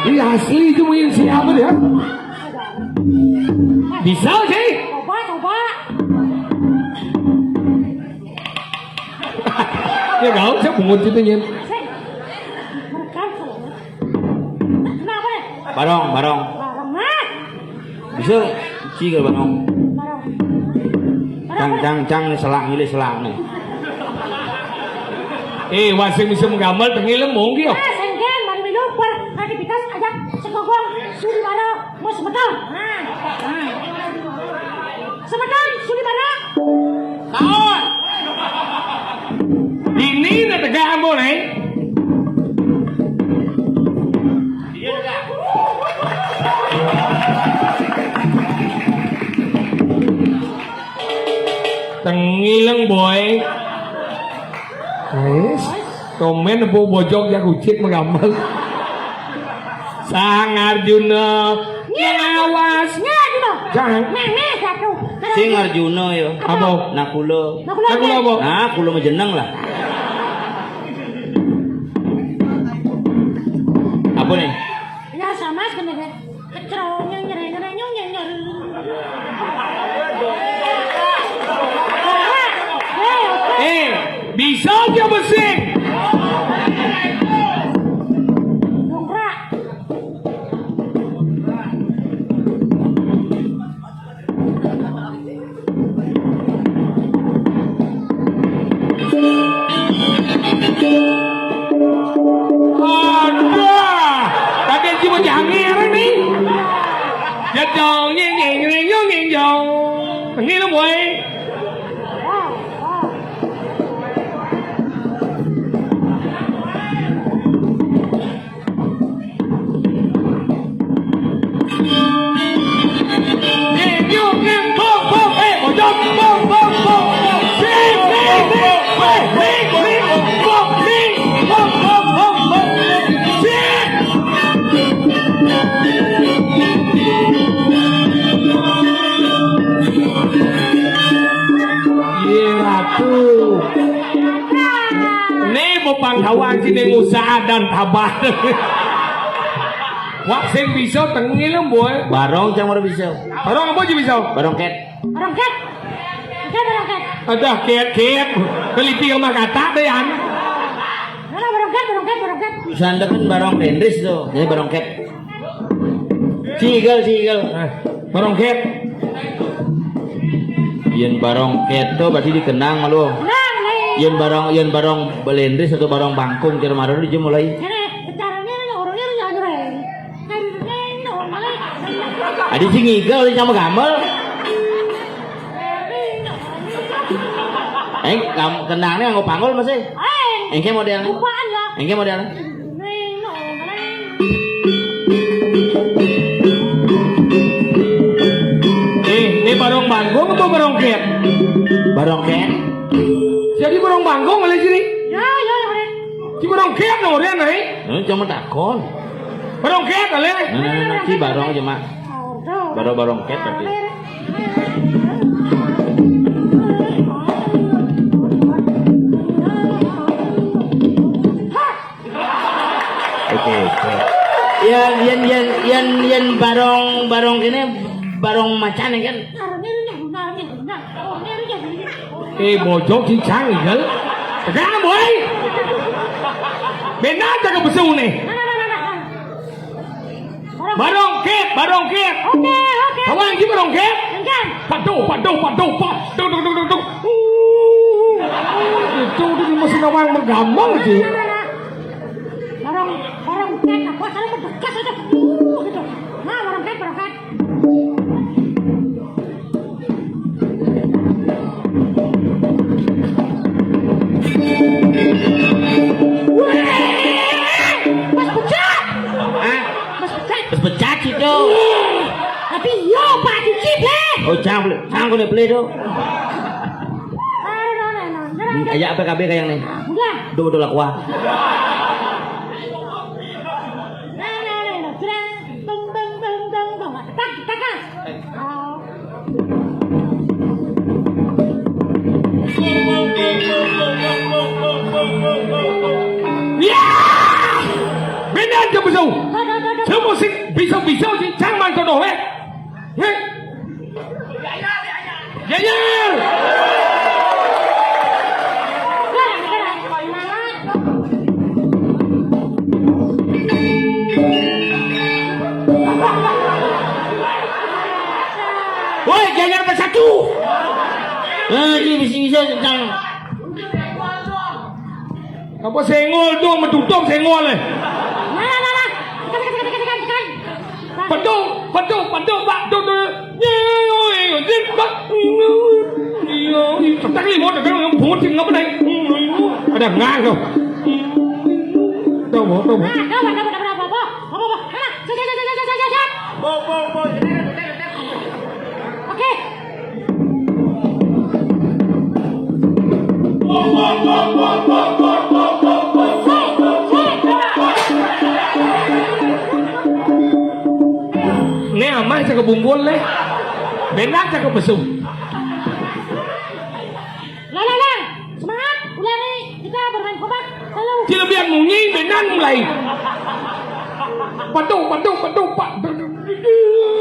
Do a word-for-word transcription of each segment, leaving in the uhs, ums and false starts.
Ini asli itu mungkin siapa dia? Bisa sih. Coba, coba. Ya gak usah bungut itu nyen. Sing. Merekam kalau. Kenapa deh? Barong, barong. Barong mah. Bisa, ci kalau barong. Barong. Cang, cang, cang, nih selak, ngilih selak nih. Eh, wah sing bisa menggambar, tengil monggi, oh. Ah, senggen, mari minum, per, aktivitas aja, segogong, sudi mana, mau sebentar. Nah, nah. Sebentar, sudi mana? Kaon. Dini na tegak ambo, Neng. Tengileng, boy. Wis. Komen apa bojok ya kucit menggambar. Sang Arjuna. Ngawas. Nya, Arjuna. Jangan. Meh, meh, jatuh. Sing Arjuna ya. Apa? Nakula. Nakula. Nakula apa? Nah, kula majeneng lah. Apa nih? Ya sama sebenarnya. Kecrong, nyeng, nyereng, nyereng, nyong, nyeng, nyong. Eh, bisa aja besing. Dongkrak. Aduh, tapi cuma jangir nih. Jadong, nyeng, nyeng, nyeng, nyeng, nyeng, jong. Ini lo, boy. Iya, Ratu. Nih, mau pangkawan sini ngusaha dan tabah. Wah, sing bisa tengil, boy. Barong cang baru bisa. Barong apa aja bisa? Barong ket. Barong ket. Oke, barong ket. Ada ket, ket. Keliti sama kata deh, an. Mana barong ket, barong ket, barong ket. Sandekan barong dendris tuh. Jadi barong ket. Cigel, cigel. Eh, barong ket. Yen barong ket tuh berarti dikenang malu. Nah, lain. Yen barong, yen barong belendris atau barong bangkung kira marah dulu mulai. Ini, caranya ini orangnya ini aja, Reng. Ayo, Reng, dong, balik. Adi sing ngigel, adi sama gamel. Eng, kam-, kendangnya nganggo panggul masih? Eng. Engke modelnya? Lupaan ya. Engke modelnya? Reng, dong, balik. Eh, ini barong bangkung apa barong ket? Barong ket. Jadi barong bangkung oleh sini? Ya, ya, ya, Reng. Si barong ket no, Reng, eh? Ini cuma takon. Barong ket, ale? Nah, nah, nah, nah, si barong aja, Mak. Barong, barong ket tadi. Oke, oke. Yen, yen, yen, yen, yen barong, barong kene, barong macan kan? Eh, bojok cincang, igel. Tegang, boy. Benar jaga besung nih. Barong ket, barong ket. Oke, oke. Kawan, iki barong ket. Enggak. Paduh, paduh, paduh, paduh, duh, duh, duh, duh. Uh, itu, itu masih kawan menggamang sih. Barong, barong ket, aku asalnya berdekas aja. Uh, gitu. Nah, barong ket, barong ket. Weh! Pas pecah. Hah? Pas pecah. Pas pecah, Cito. Iya. Tapi yo, Pak Cicip, eh. Oh, cang, beli. Cang, kau ni beli tu. Aduh, no, no, no. Nyerang. Hmm, kayak apa kabeh kayak ni? Udah. Duh, duh, lah, kuah. Nah, nah, nah, nah. Jerang. Beng, beng, beng, beng, beng. Tak, tak, tak. Ya! Benar je, Besau. Bisa-bisa sing cang man kono wéh. Heh. Geger. Woi, geger bersatu. Nah, ini bisa-bisa cang. Apa senggol tu, metutup senggol eh. Nah, nah, nah, nah. Tekan, tekan, tekan, tekan, tekan. Pedu, pedu, pedu, bak, du, du. Ye, oi, zip, bak. Iya, iya. Tekan lima, tekan lima, bungut sing apa nih? Ada ngan tu. Tahu, tahu. Nah, tahu, tahu, tahu, tahu, tahu. Apa, apa? Mana? Siap, siap, siap, siap, siap, siap. Oke. Né amah cakep bungkul né. Benak cakep mesum. Lah, lah, lah. Semangat, ulangi. Kita bermain kompak. Halo. Ci lebihan munyi, benan mulai. Padu, padu, padu, pak. Eh, eh.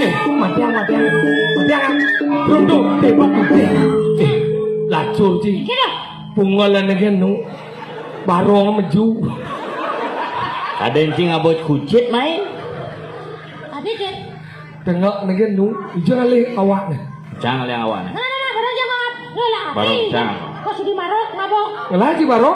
Eh, matiang, matiang. Matiang, ah. Runduk, tembak, matiang. Eh, lacur, Ci. Kira. Bungalan lagi, nu. Barong meju. Ada encing abot kucit main. Tadi, Cik. Tengok lagi, nu. Ijo ngalih awak nih. Cang ngalih awak nih. Nah, nah, nah, barong jawab. Lo lah, Barong, eh, cang. Kok sudi marok, mabok? Lagi barong.